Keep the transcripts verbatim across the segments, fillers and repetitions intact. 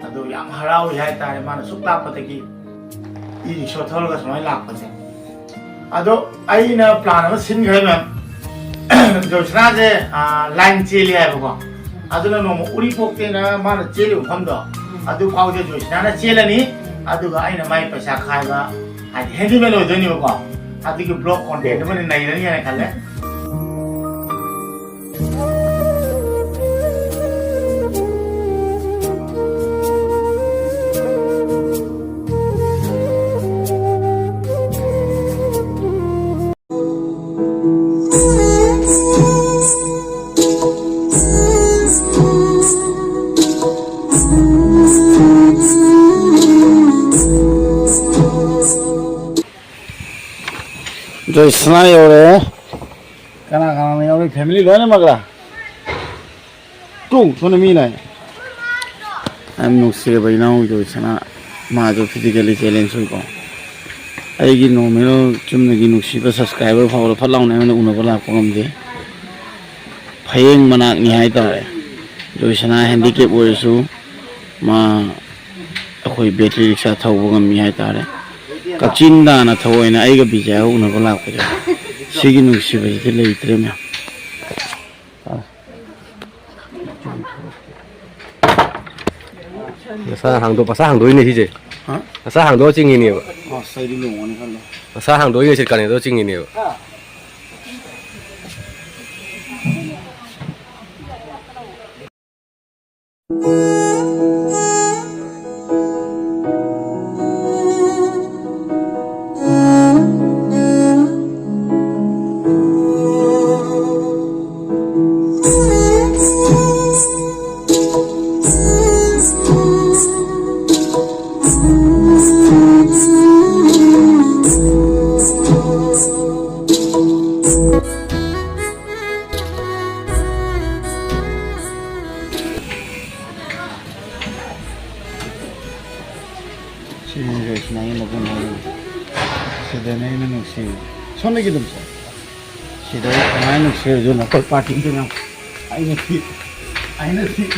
ꯑꯗꯨ ꯌꯥꯝ ꯍꯔꯥꯎꯏ ꯍꯥꯏꯇꯥꯔꯦ, ꯃꯥꯅ ꯁꯨꯛ ꯂꯥꯛꯄꯗꯒꯤ ꯏ ꯔꯤꯛꯁꯣ ꯊꯧꯔꯒ ꯁꯨꯃꯥꯏꯅ ꯂꯥꯛꯄꯁꯦ꯫ ꯑꯗꯣ ꯑꯩꯅ ꯄ꯭ꯂꯥꯟ ꯑꯃ ꯁꯤꯟꯈ꯭ꯔꯦ, ꯃꯦꯝ꯫ ꯖꯣꯁꯅꯥꯁꯦ, ꯑꯥ, ꯂꯥꯏꯟ ꯆꯦꯜꯂꯤ ꯍꯥꯏꯕꯀꯣ꯫ ꯑꯗꯨꯅ ꯅꯣꯡꯃ ꯎꯔꯤꯄꯣꯛꯇꯩꯅ ꯃꯥꯅ ꯆꯦꯜꯂꯤꯕ ꯃꯐꯝꯗꯣ, ꯑꯗꯨ ꯐꯥꯎꯁꯦ ꯖꯣꯁꯅꯥꯅ ꯆꯦꯜꯂꯅꯤ꯫ ꯑꯗꯨꯒ ꯑꯩꯅ ꯃꯥꯏ ꯄꯩꯁꯥ ꯈꯥꯏꯕ, ꯍꯥꯏꯗꯤ ꯍꯦꯟꯗꯤꯃꯦꯟ ꯑꯣꯏꯗꯣꯏꯅꯦꯕꯀꯣ꯫ ꯑꯗꯨꯒꯤ ꯕ꯭ꯂꯣꯛ ꯀꯣꯟꯇꯦꯟꯠ ꯑꯃꯅ ꯅꯩꯔꯅꯤ ꯍꯥꯏꯅ ꯈꯜꯂꯦ꯫ ꯖꯣꯏꯁꯅꯥ ꯌꯧꯔꯦ꯫ ꯀꯅꯥ ꯀꯅꯥꯅ ꯌꯧꯔꯤ? ꯐꯦꯃꯤꯂꯤ ꯂꯣꯏꯅꯃꯛꯂꯥ? ꯇꯨ, ꯁꯣꯝꯗ ꯃꯤ ꯂꯥꯛꯑꯦ꯫ ꯌꯥꯝ ꯅꯨꯡꯁꯤꯔꯕ ꯏꯅꯥꯎ ꯖꯣꯏꯁꯅꯥ, ꯃꯥꯁꯨ ꯐꯤꯖꯤꯀꯦꯜꯂꯤ ꯆꯦꯂꯦꯟꯖ ꯑꯣꯏꯀꯣ꯫ ꯑꯩꯒꯤ ꯅꯣꯔꯃꯦꯜ ꯆꯨꯝꯅꯒꯤ ꯅꯨꯡꯁꯤꯕ ꯁꯕꯁꯀ꯭ꯔꯥꯏꯕꯔ ꯐꯥꯎꯕꯗ ꯐꯠ ꯂꯥꯎꯅ ꯑꯩꯉꯣꯟꯗ ꯎꯅꯕ ꯂꯥꯛꯄ ꯉꯝꯗꯦ꯫ ꯐꯌꯦꯡ ꯃꯅꯥꯛꯅꯤ ꯍꯥꯏꯇꯥꯔꯦ꯫ ꯖꯣꯏꯁꯅꯥ ꯍꯦꯟꯗꯤꯀꯦꯞ ꯑꯣꯏꯔꯁꯨ ꯃꯥ ꯑꯩꯈꯣꯏ ꯕꯦꯇ꯭ꯔꯤ ꯔꯤꯛꯁꯥ ꯊꯧꯕ ꯉꯝꯃꯤ ꯍꯥꯏꯇꯥꯔꯦ꯫ ꯀꯛꯆꯤꯡ ꯇꯥꯅ ꯊꯑꯣꯏꯅ ꯑꯩꯒ ꯕꯤꯖꯌꯒ ꯎꯅꯕ ꯂꯥꯛꯄꯁꯦ, ꯁꯤꯒꯤ ꯅꯨꯡꯁꯤꯕꯁꯤꯗꯤ ꯂꯩꯇ꯭ꯔꯦ, ꯃꯌꯥꯝ꯫ ꯃꯁꯥ ꯍꯥꯡꯗꯣꯛ-, ꯃꯁꯥ ꯍꯥꯡꯗꯣꯛꯏꯅꯦ ꯁꯤꯁꯦ꯫ ꯍꯥ? ꯃꯁꯥ ꯍꯥꯡꯗꯣꯛꯑ ꯆꯤꯡꯉꯤꯅꯦꯕ꯫ ꯑꯁ, ꯑꯩꯗꯤ ꯂꯣꯡꯉꯅꯤ ꯈꯜꯂꯦ꯫ ꯃꯁꯥ ꯍꯥꯡꯗꯣꯛꯏꯅꯦ ꯁꯤ ꯀꯥꯅꯦꯗꯣ ꯆꯤꯡꯉꯤꯅꯦꯕ꯫ ꯑꯩ ꯃꯒꯨꯟ ꯍꯥꯏꯔꯤ꯫ ꯁꯤꯗꯅꯦ ꯑꯩꯅ ꯅꯨꯡꯁꯤꯔꯤꯁꯦ꯫ ꯁꯣꯝꯗꯒꯤ ꯑꯗꯨꯝ ꯆꯠ꯫ ꯁꯤꯗ ꯑꯩ ꯀꯃꯥꯏꯅ ꯅꯨꯡꯁꯤꯔꯁꯨ ꯅꯈꯣꯏ ꯄꯥꯔꯇꯤꯗꯨꯅ ꯑꯩꯅ ꯊꯤ-, ꯑꯩꯅ ꯊꯤ-,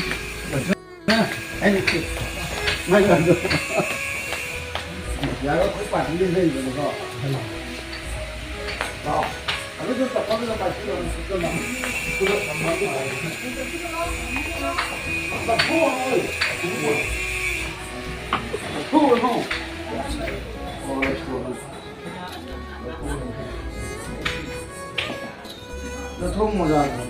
ꯑꯩꯅ ꯊꯤ-, ꯅꯪ ꯑꯗꯨ ꯌꯥꯔꯣꯏ, ꯑꯩꯈꯣꯏ ꯄꯥꯔꯇꯤꯗ ꯂꯩꯕꯅꯤꯀꯣ꯫ ꯂꯥꯛꯑꯣ꯫ ꯑꯗꯨꯁꯨ ꯆꯠꯐꯝꯗꯨꯗ ꯄꯥꯏꯁꯤꯜꯂꯣ, ꯅꯪ ꯆꯠꯐꯝꯗꯨꯗ꯫ ꯆꯠꯊꯣꯛꯑꯣ꯫ ꯆꯠꯊꯣꯛꯑꯣ꯫ ꯅꯊꯣꯡ ꯃꯣꯖꯥꯗꯣ꯫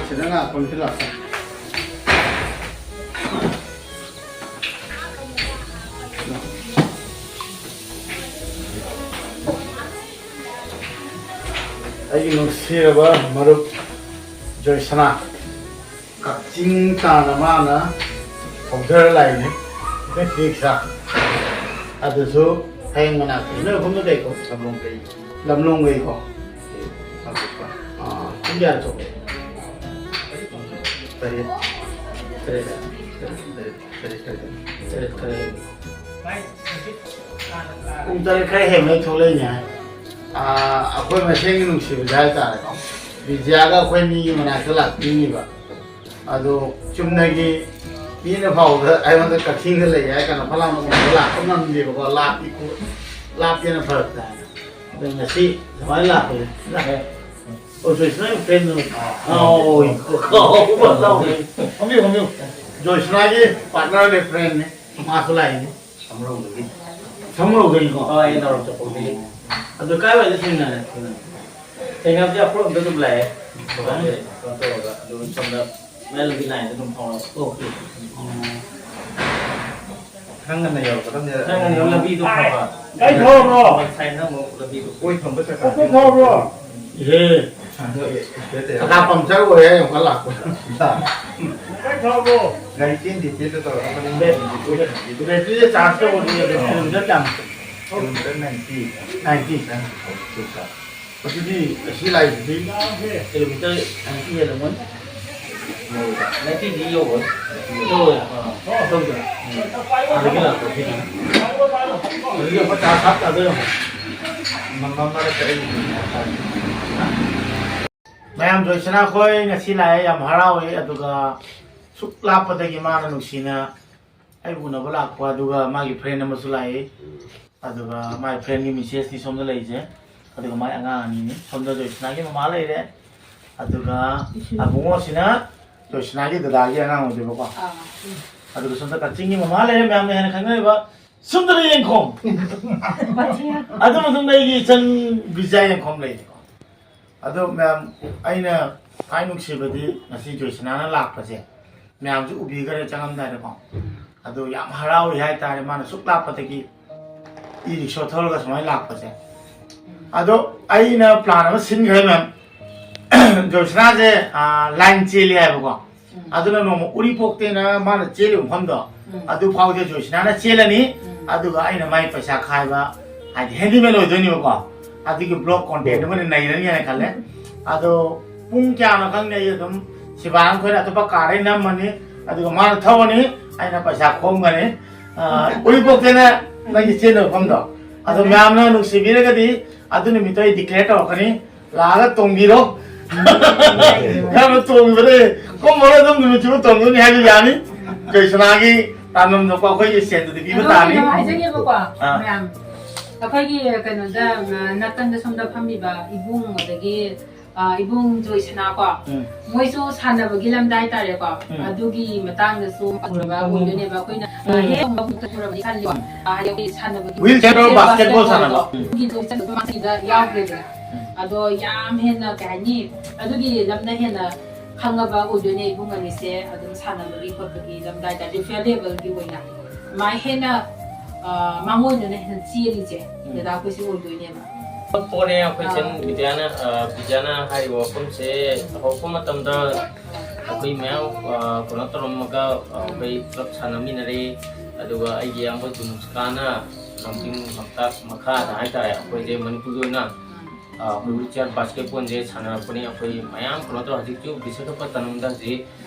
ꯁꯤꯗ ꯉꯥꯛꯄ ꯑꯃꯁꯨ ꯂꯥꯛꯄ꯫ ꯑꯩꯒꯤ ꯅꯨꯡꯁꯤꯔꯕ ꯃꯔꯨꯞ ꯖꯣꯏꯁꯅꯥ, ꯀꯛꯆꯤꯡ ꯇꯥꯅ ꯃꯥꯅ ꯊꯧꯗꯔ ꯂꯥꯛꯏꯅꯦ ꯔꯤꯛꯁꯥ꯫ ꯑꯗꯨꯁꯨ ꯍꯌꯦꯡ ꯃꯅꯥꯛꯇ ꯅꯣꯏ ꯃꯐꯝꯗ ꯀꯩ ꯀꯧ? ꯂꯝꯂꯣꯡꯒꯩ꯫ ꯂꯝꯂꯣꯡꯒꯩꯀꯣ꯫ ꯑꯥ, ꯄꯨꯡ ꯀꯌꯥꯗ ꯊꯣꯛꯀꯦ? ꯇꯔꯦꯠ꯫ ꯇꯔꯦꯠ꯫ ꯇꯔꯦꯠ꯫ ꯇꯔꯦꯠ꯫ ꯇꯔꯦꯠ꯫ ꯇꯔꯦꯠ ꯈꯔ ꯍꯦꯜꯂꯦ꯫ ꯄꯨꯡ ꯇꯔꯦꯠ ꯈꯔ ꯍꯦꯟꯕꯗ ꯊꯣꯛꯂꯛꯏꯅꯦ ꯍꯥꯏ꯫ ꯑꯥ, ꯑꯩꯈꯣꯏ ꯃꯁꯦꯟꯒꯤ ꯅꯨꯡꯁꯤꯕꯁꯦ ꯍꯥꯏꯇꯥꯔꯦꯀꯣ꯫ ꯕꯤꯖꯤꯌꯥꯒ ꯑꯩꯈꯣꯏ ꯑꯅꯤꯒꯤ ꯃꯅꯥꯛꯇ ꯂꯥꯛꯄꯤꯅꯤꯕ꯫ ꯑꯗꯣ ꯆꯨꯝꯅꯒꯤ ꯃꯤꯅ ꯐꯥꯎꯕꯗ ꯑꯩꯉꯣꯟꯗ ꯀꯛꯆꯤꯡꯗ ꯂꯩ ꯍꯥꯏ ꯀꯥꯟꯗ ꯐꯠ ꯂꯥꯎꯅ ꯎꯅꯕ ꯂꯥꯛꯄ ꯉꯝꯗꯦꯕꯀꯣ, ꯂꯥꯞꯄꯤ ꯈꯣ-, ꯂꯥꯞꯄꯦꯅ ꯐꯔꯛ ꯇꯥꯏ꯫ ꯑꯗꯣ ꯉꯁꯤ ꯁꯨꯃꯥꯏꯅ ꯂꯥꯛꯄꯁꯦ, ꯂꯥꯛꯑꯦ꯫ ꯑꯣ, ꯖꯣꯏꯁꯅꯥꯒꯤ friend ꯅꯨꯃꯤꯠ꯫ ꯑꯥ, ꯑꯣ, ꯀꯥꯎꯕ ꯇꯧꯔꯦ꯫ ꯐꯝꯕꯤꯌꯨ, ꯐꯝꯕꯤꯌꯨ꯫ ꯖꯣꯏꯁꯅꯥꯒꯤ partner ꯅꯦ, friend ꯅꯦ꯫ ꯃꯥꯁꯨ ꯂꯥꯛꯏꯅꯦ꯫ ꯁꯝꯔꯧꯗꯒꯤ꯫ ꯁꯝꯔꯧꯗꯒꯤꯀꯣ? ꯑꯣ, ꯑꯩ ꯅꯥꯎꯔꯦꯝ ꯆꯠꯐꯝꯗꯒꯤ꯫ ꯑꯗꯨ ꯀꯥꯏꯋꯥꯏꯗ ꯊꯦꯡꯅꯔꯦ? ꯊꯦꯡꯅꯕꯗꯤ ꯑꯩꯈꯣꯏꯔꯣꯝꯗ ꯑꯗꯨꯝ ꯂꯥꯛꯑꯦ꯫ ꯃꯥꯁꯦ ꯀꯩꯅꯣ ꯇꯧꯔꯒ ꯑꯗꯨꯝ ꯁꯣꯝꯗ ꯃꯌꯥꯏ ꯂꯝꯕꯤ ꯂꯥꯏꯟꯗ ꯑꯗꯨꯝ ꯐꯥꯎꯔꯛꯑꯣ꯫ ꯑꯣꯀꯦ꯫ ꯑꯣ꯫ ꯈꯔ ꯉꯟꯅ ꯌꯧꯔꯛꯀꯗꯕꯅꯦ꯫ ꯈꯔ ꯉꯟꯅ ꯌꯧꯔꯛ-, ꯂꯝꯕꯤꯗꯣ ꯐꯕ꯫ ꯒꯥꯔꯤ ꯊꯧꯔꯕ꯭ꯔꯣ? ꯉꯁꯥꯏꯅ ꯑꯃꯨꯛ ꯂꯝꯕꯤꯗꯣ ꯑꯣꯏ ꯊꯪꯕ ꯆꯠꯈ꯭ꯔꯗꯤ ꯊꯧꯔꯕ꯭ꯔꯣ? ꯏꯍꯦ꯫ ꯀꯅꯥ ꯄꯝꯆꯔ ꯑꯣꯏꯔꯦ ꯌꯦꯡꯉꯨ ꯂꯥꯛꯄ꯫ ꯒꯥꯔꯤ ꯆꯦꯟꯗꯦ ꯆꯦꯟꯗꯦ ꯇꯧꯔꯒ ꯕꯦꯇ꯭ꯔꯤꯗ ꯆꯥꯔꯖ ꯇꯧꯕꯗꯤ ꯑꯗꯨꯝ ꯀꯤꯂꯣꯃꯤꯇꯔ ꯀꯌꯥꯝ? Kilometre ninety. ꯅꯥꯏꯟꯇꯤ? ꯅꯥꯏꯟꯇꯤ꯫ ꯑꯗꯨꯗꯤ ꯑꯁꯤ ꯂꯥꯛꯏꯁꯤꯗꯤ ꯀꯤꯂꯣꯃꯤꯇꯔ ꯅꯥꯏꯟꯇꯤ ꯍꯦꯜꯂꯝꯒꯅꯤ꯫ ꯅꯥꯏꯟꯇꯤꯗꯤ ꯌꯧꯔꯣꯏ꯫ ꯌꯧꯔꯣꯏ꯫ ꯑꯥ, ꯇꯧꯗ꯭ꯔꯥ? ꯑꯗꯒꯤ ꯂꯥꯛꯄ ꯁꯤꯅ꯫ ꯑꯗꯨꯗꯤ ꯑꯩꯈꯣꯏ ꯆꯥꯔꯖ ꯍꯥꯞ ꯇꯥꯗꯣꯏꯔꯣ? ꯃ-, ꯃ-, ꯃꯔꯛꯇ ꯑꯩ ꯃꯌꯥꯝ ꯖꯣꯏꯁꯅꯥ ꯈꯣꯏ ꯉꯁꯤ ꯂꯥꯛꯑꯦ, ꯌꯥꯝ ꯍꯔꯥꯎꯋꯦ꯫ ꯑꯗꯨꯒ ꯁꯨꯛ ꯂꯥꯞꯄꯗꯒꯤ ꯃꯥꯅ ꯅꯨꯡꯁꯤꯅ ꯑꯩꯕꯨ ꯎꯅꯕ ꯂꯥꯛꯄ, ꯑꯗꯨꯒ ꯃꯥꯒꯤ friend ꯑꯃꯁꯨ ꯂꯥꯛꯏ꯫ ꯑꯗꯨꯒ ꯃꯥꯒꯤ friendꯒꯤ message ꯅꯤ ꯁꯣꯝꯗ ꯂꯩꯔꯤꯁꯦ꯫ ꯑꯗꯨꯒ ꯃꯥꯒꯤ ꯑꯉꯥꯡ ꯑꯅꯤꯅꯤ꯫ ꯁꯣꯝꯗ ꯖꯣꯏꯁꯅꯥꯒꯤ ꯃꯃꯥ ꯂꯩꯔꯦ꯫ ꯑꯗꯨꯒ ꯑꯕꯨꯡꯉꯣꯁꯤꯅ ꯖꯣꯏꯁꯅꯥꯒꯤ ꯗꯗꯥꯒꯤ ꯑꯉꯥꯡ ꯑꯣꯏꯗꯣꯏꯕꯀꯣ꯫ ꯑꯥ꯫ ꯑꯗꯨꯒ ꯁꯣꯝꯗ ꯀꯛꯆꯤꯡꯒꯤ ꯃꯃꯥ ꯂꯩꯔꯦ, ꯃꯌꯥꯝꯅ ꯍꯦꯟꯅ ꯈꯪꯅꯔꯤꯕ ꯁꯨꯟꯗꯔ ꯌꯦꯡꯈꯣꯝ꯫ ꯑꯗꯨ ꯃꯇꯨꯡꯗ ꯑꯩꯒꯤ ꯏꯆꯟ ꯕꯤꯖꯌꯥ ꯌꯦꯡꯈꯣꯝ ꯂꯩꯔꯦꯀꯣ꯫ ꯑꯗꯣ ꯃꯌꯥꯝ, ꯑꯩꯅ ꯈ꯭ꯋꯥꯏ ꯅꯨꯡꯁꯤꯕꯗꯤ ꯉꯁꯤ ꯖꯣꯏꯁꯅꯥꯅ ꯂꯥꯛꯄꯁꯦ, ꯃꯌꯥꯝꯁꯨ ꯎꯕꯤꯈꯔꯦ ꯆꯪꯉꯝꯗꯥꯏꯗꯀꯣ꯫ ꯑꯗꯣ ꯌꯥꯝ ꯍꯔꯥꯎꯔꯤ ꯍꯥꯏꯇꯥꯔꯦ, ꯃꯥꯅ ꯁꯨꯛ ꯂꯥꯞꯄꯗꯒꯤ ꯏ ꯔꯤꯛꯁꯣ ꯊꯧꯔꯒ ꯁꯨꯃꯥꯏꯅ ꯂꯥꯛꯄꯁꯦ꯫ ꯑꯗꯣ ꯑꯩꯅ plan ꯑꯃ ꯁꯤꯟꯈ꯭ꯔꯦ ꯃꯦꯝ꯫ ꯖꯣꯏꯁꯅꯥꯁꯦ, ꯑꯥ, line ꯆꯦꯜꯂꯤ ꯍꯥꯏꯕꯀꯣ꯫ ꯎꯝ꯫ ꯑꯗꯨꯅ ꯅꯣꯡꯃ ꯎꯔꯤꯄꯣꯛꯇꯩꯅ ꯃꯥꯅ ꯆꯦꯜꯂꯤꯕ ꯃꯐꯝꯗꯣ, ꯎꯝ꯫ ꯑꯗꯨ ꯐꯥꯎꯗ ꯖꯣꯏꯁꯅꯥꯅ ꯆꯦꯜꯂꯅꯤ꯫ ꯎꯝ꯫ ꯑꯗꯨꯒ ꯑꯩꯅ ꯃꯥꯏ ꯄꯩꯁꯥ ꯈꯥꯏꯕ, ꯍꯥꯏꯗꯤ handyman ꯑꯣꯏꯗꯣꯏꯅꯦꯕꯀꯣ꯫ ꯑꯗꯨꯒꯤ vlog content ꯑꯃ ꯅꯩꯔꯅꯤ ꯍꯥꯏꯅ ꯈꯜꯂꯦ꯫ ꯑꯗꯣ ꯄꯨꯡ ꯀꯌꯥꯅꯣ ꯈꯪꯗꯦ, ꯑꯩ ꯑꯗꯨꯝ ꯁꯤꯕꯥꯅ ꯑꯩꯈꯣꯏꯅ ꯑꯇꯣꯞꯄ car ꯗ ꯅꯝꯃꯅꯤ, ꯑꯗꯨꯒ ꯃꯥꯅ ꯊꯧꯔꯅꯤ, ꯑꯩꯅ ꯄꯩꯁꯥ ꯈꯣꯝꯒꯅꯤ꯫ ꯑꯥ, ꯎꯔꯤꯄꯣꯛꯇꯩꯅ ꯅꯪꯒꯤ ꯆꯦꯟꯗꯕ ꯃꯐꯝꯗꯣ꯫ ꯑꯗꯣ ꯃꯌꯥꯝꯅ ꯅꯨꯡꯁꯤꯕꯤꯔꯒꯗꯤ ꯑꯗꯨ ꯅꯨꯃꯤꯠꯇꯣ ꯑꯩ declare ꯇꯧꯔꯛꯀꯅꯤ꯫ ꯂꯥꯛꯑꯒ ꯇꯣꯡꯕꯤꯔꯣ꯫ ꯌꯥꯝꯅ ꯇꯣꯡꯕꯗ ꯀꯨꯝꯃꯒ ꯑꯗꯨꯝ ꯅꯨꯃꯤꯠ ꯆꯨꯞꯄ ꯇꯣꯡꯗꯣꯏꯅꯤ ꯍꯥꯏꯕ ꯌꯥꯅꯤ꯫ ꯖꯣꯏꯁꯅꯥꯒꯤ ꯇꯥꯟꯐꯝ ꯊꯣꯛꯄ ꯑꯩꯈꯣꯏꯒꯤ ꯁꯦꯟꯗꯨꯗꯤ ꯄꯤꯕ ꯑꯗꯣ ꯇꯥꯅꯤ꯫ ꯀꯩꯅꯣ ꯍꯥꯏꯖꯒꯦꯕꯀꯣ, ꯑꯥ꯫ ꯃꯌꯥꯝ꯫ ꯑꯩꯈꯣꯏꯒꯤ ꯀꯩꯅꯣꯗ, ꯑ, ꯅꯥꯀꯟꯗ ꯁꯣꯝꯗ ꯐꯝꯃꯤꯕ ꯏꯕꯨꯡ, ꯑꯗꯒꯤ, ꯑ, ꯏꯕꯨꯡ ꯖꯣꯏꯁꯅꯥ ꯀꯣ, ꯎꯝ꯫ ꯃꯣꯏꯁꯨ ꯁꯥꯟꯅꯕꯒꯤ ꯂꯝꯗ ꯍꯥꯏꯇꯥꯔꯦꯀꯣ, ꯎꯝ꯫ ꯑꯗꯨꯒꯤ ꯃꯇꯥꯡꯗꯁꯨ ꯄꯨꯔꯒ ꯑꯣꯏꯗꯣꯏꯅꯦꯕ꯫ ꯑꯩꯈꯣꯏꯅ, ꯑ, ꯎꯝ꯫ ꯍꯦꯛ ꯑꯃꯨꯛ ꯄꯨꯔꯕꯗꯤ ꯈꯜꯂꯤꯀꯣ꯫ ꯎꯝ꯫ ꯑ, ꯍꯥꯏꯗꯤ ꯑꯩꯈꯣꯏ ꯁꯥꯟꯅꯕꯒꯤ wheelchair ꯗꯣ basketball ꯁꯥꯟꯅꯕ꯫ ꯎꯝ꯫ ꯑꯗꯨꯒꯤꯗꯣ ꯏꯆꯟ ꯃꯥꯁꯤꯗ ꯌꯥꯎꯈ꯭ꯔꯦꯗꯅ꯫ ꯎꯝ꯫ ꯑꯗꯣ ꯌꯥꯝ ꯍꯦꯟꯅ ꯀꯩ ꯍꯥꯏꯅꯤ, ꯑꯗꯨꯒꯤ ꯂꯝꯅ ꯍꯦꯟꯅ ꯈꯪꯉꯕ ꯑꯣꯏꯗꯣꯏꯅꯦ ꯏꯕꯨꯡ ꯑꯅꯤꯁꯦ꯫ ꯑꯗꯨꯝ ꯁꯥꯟꯅꯕꯒꯤ ꯈꯣꯠꯄꯒꯤ ꯂꯝꯗ ꯍꯥꯏꯇꯥꯔꯦ, ꯔꯤꯐꯤꯌꯥ ꯂꯦꯕꯦꯜꯒꯤ ꯑꯣꯏꯅ ꯃꯥ ꯍꯦꯟꯅ, ꯑ, ꯃꯉꯣꯟꯗꯅ ꯍꯦꯟꯅ ꯆꯦꯜꯂꯤꯁꯦ ꯎꯝ꯫ ꯗꯗꯥ ꯑꯩꯈꯣꯏꯁꯦ ꯑꯣꯏꯗꯣꯏꯅꯦꯕ꯫ ꯄꯣꯠꯅꯦ ꯑꯩꯈꯣꯏ ꯆꯦꯟ ꯕꯤꯗ꯭ꯌꯥꯅ, ꯑ, ꯕꯤꯗ꯭ꯌꯥꯅ ꯍꯥꯏꯔꯤꯕ ꯋꯥꯐꯝꯁꯦ ꯍꯧꯔꯛꯄ ꯃꯇꯝꯗ ꯑꯩꯈꯣꯏ ꯃꯌꯥꯝ, ꯑ, ꯀꯩꯅꯣ ꯇꯧꯔꯝꯃꯒ, ꯑ, ꯑꯩꯈꯣꯏ ꯄꯨꯂꯞ ꯁꯥꯟꯅꯃꯤꯟꯅꯔꯦ꯫ ꯑꯗꯨꯒ ꯑꯩꯒꯤ ꯏꯌꯥꯝꯕ ꯖꯨꯅꯨꯁ ꯈꯥꯟꯅ ꯂꯝꯖꯤꯡ ꯂꯝꯇꯥꯛ ꯃꯈꯥꯗ ꯍꯥꯏꯇꯥꯔꯦ, ꯑꯩꯈꯣꯏꯁꯦ ꯃꯅꯤꯄꯨꯔꯒꯤ ꯑꯣꯏꯅ, ꯑ, ꯑꯩꯈꯣꯏ ꯋꯤꯜ ꯆꯤꯌꯔ ꯕꯥꯁꯀꯦꯠꯕꯣꯜꯁꯦ ꯁꯥꯟꯅꯔꯛꯄꯅꯦ꯫ ꯑꯩꯈꯣꯏ ꯃꯌꯥꯝ ꯀꯩꯅꯣ ꯇꯧꯔ ꯍꯧꯖꯤꯛꯁꯨ ꯕꯤꯁꯥꯈꯥꯄꯠꯅꯝꯗ ꯍꯧꯖꯤꯛ